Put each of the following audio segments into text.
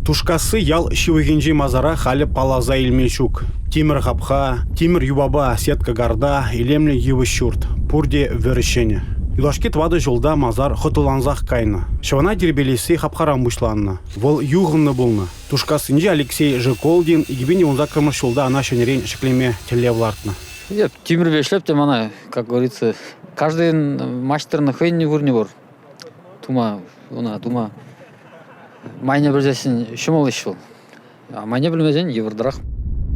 Тушкасси ял ҫывӑхӗнчи масара халӗ палласа илме ҫук. Тимӗр хапха, тимӗр юпапа сетка карта, илемлӗ йывӑҫ ҫурт – пурте вӗр ҫӗнӗ. Юлашки тӑватӑ ҫулта масар хӑтлӑлансах кайнӑ. Ҫӑвана тирпейлесси хапхаран пуҫланнӑ. Вӑл юхӑннӑ пулнӑ. Тушкассинчи Алексей Жеколдин 2018 ҫулта ӑна ҫӗнӗрен ҫӗклеме тӗллев лартнӑ. Эп тимӗрпе ӗҫлеп те мана, как говорится, каждыйӑн маҫтӑрӑн хӑйӗн вырӑнӗ пур. Тума, ӑна тума майне пӗлсессӗн ҫӑмӑл ӗҫ вӑл. А майне пӗлмесен йывӑртарах.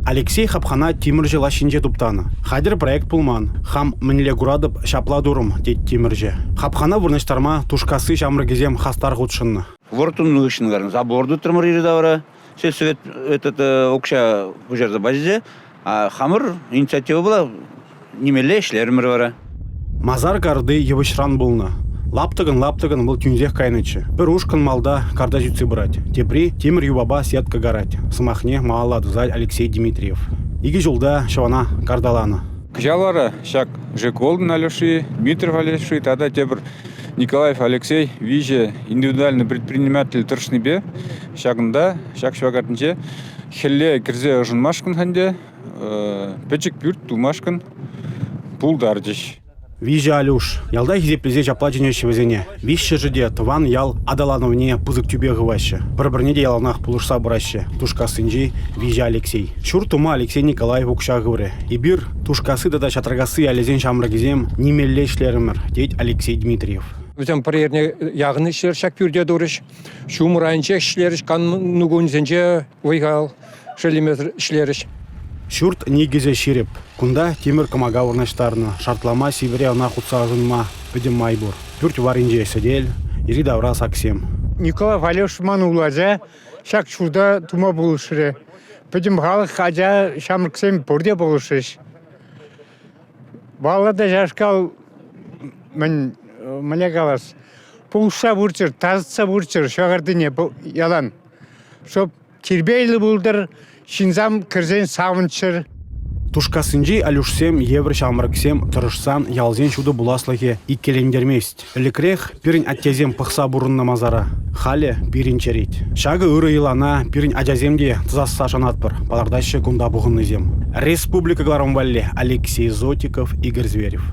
Алексей хапхана тимӗрҫӗ лаҫҫинче туптанӑ. Хатӗр проект пулман. Хам мӗнле куратӑп, ҫапла турӑм, тет тимӗрҫӗ. Хапхана вырнаҫтарма Тушкасси ҫамрӑкӗсем хастар хутшӑннӑ. Вӑрттӑн хыҫҫӑн карӑн забор тытрӑмӑр йӗри-тавра. Сельсовет этот укҫа куҫарса пачӗ. А хамӑр инициатива была нимелле ӗҫлерӗмӗр вара. Масар карти йывӑҫран пулнӑ. Лаптӑкӑн-лаптӑкӑн вӑл тӳнсех кайнӑччӗ. Пӗр ушкӑн малта карта сӳтсе пырать, тепри тимӗр юпапа сетка карать, сӑмахне малалла тӑсать Алексей Дмитриев. Икӗ ҫулта ҫӑвана карталанӑ. Кӑҫал вара ҫак Жеколдин Алеши, Дмитриев Алеши тата тепӗр Николаев Алексей виҫӗ индивидуальный предприниматель тӑрӑшнипе ҫакӑнта, ҫак ҫӑва картинче хӗлле кӗрсе ӑшӑнмашкӑн ӗнтӗ пӗчӗк пӳрт тумашкӑн пултарчӗҫ. Виҫӗ Алюш. Ялта хисеплесе ҫапла чӗнеҫҫӗ вӗсене. Виҫҫӗшӗ те тӑван ял аталанӑвне пысӑк тӳпе хываҫҫӗ. Пӗр-пӗрне те яланах пулӑшса пыраҫҫӗ Тушкассинчи виҫӗ Алексей. Ҫурт тума Алексей Николаев укҫа хыврӗ. Эпир, Тушкасси тата Ҫатракасси ялӗсен ҫамрӑкӗсем, нимелле ӗҫлерӗмӗр, тет Алексей Дмитриев. Вӗсем пӗр эрне яхӑн ӗҫлерӗҫ ҫак пӳрте турӗҫ. Ҫумӑр айӗнчех ӗҫлерӗҫ, кану кунӗсенче вӑй-хал шеллемесӗр ӗҫлерӗҫ. Ҫурт никӗсӗ ҫирӗп. Кунта тимӗр кӑмака вырнаҫтарнӑ. Шартлама сивӗре ӑна хутса ӑшӑнма пӗтӗм май пур. Пӳрт варринче сӗтел, йӗри-тавра саксем. Николай Валерьевич ман улача ҫак ҫурта тума пулӑшрӗ. Пӗтӗм халӑх, ача, ҫамрӑксем пурте пулӑшрӗҫ. Валла та ҫашкал мӗн мӗне калас, пулӑшса пурччӑр, тасатса пурччӑр ҫӑкӑртине ялан. Чтоб тирпейлӗ пултӑр, ҫынсам кӗрсен савӑнччӑр. Тушкассинчи Алюшсем евӗр ҫамрӑксем тӑрӑшсан ялсен ҫутӑ пуласлӑхӗ иккӗлентермест. Ӗлӗкрех пирӗн аттесем пӑхса пурӑннӑ масара, халӗ пирӗн черет. Ҫакӑ ырӑ йӑлана пирӗн ачасем те тӑсасса шанатпӑр, палӑртаҫҫӗ кунта пухӑннисем. Республика кӑларӑм валли Алексей Зотиков, Игорь Зверев.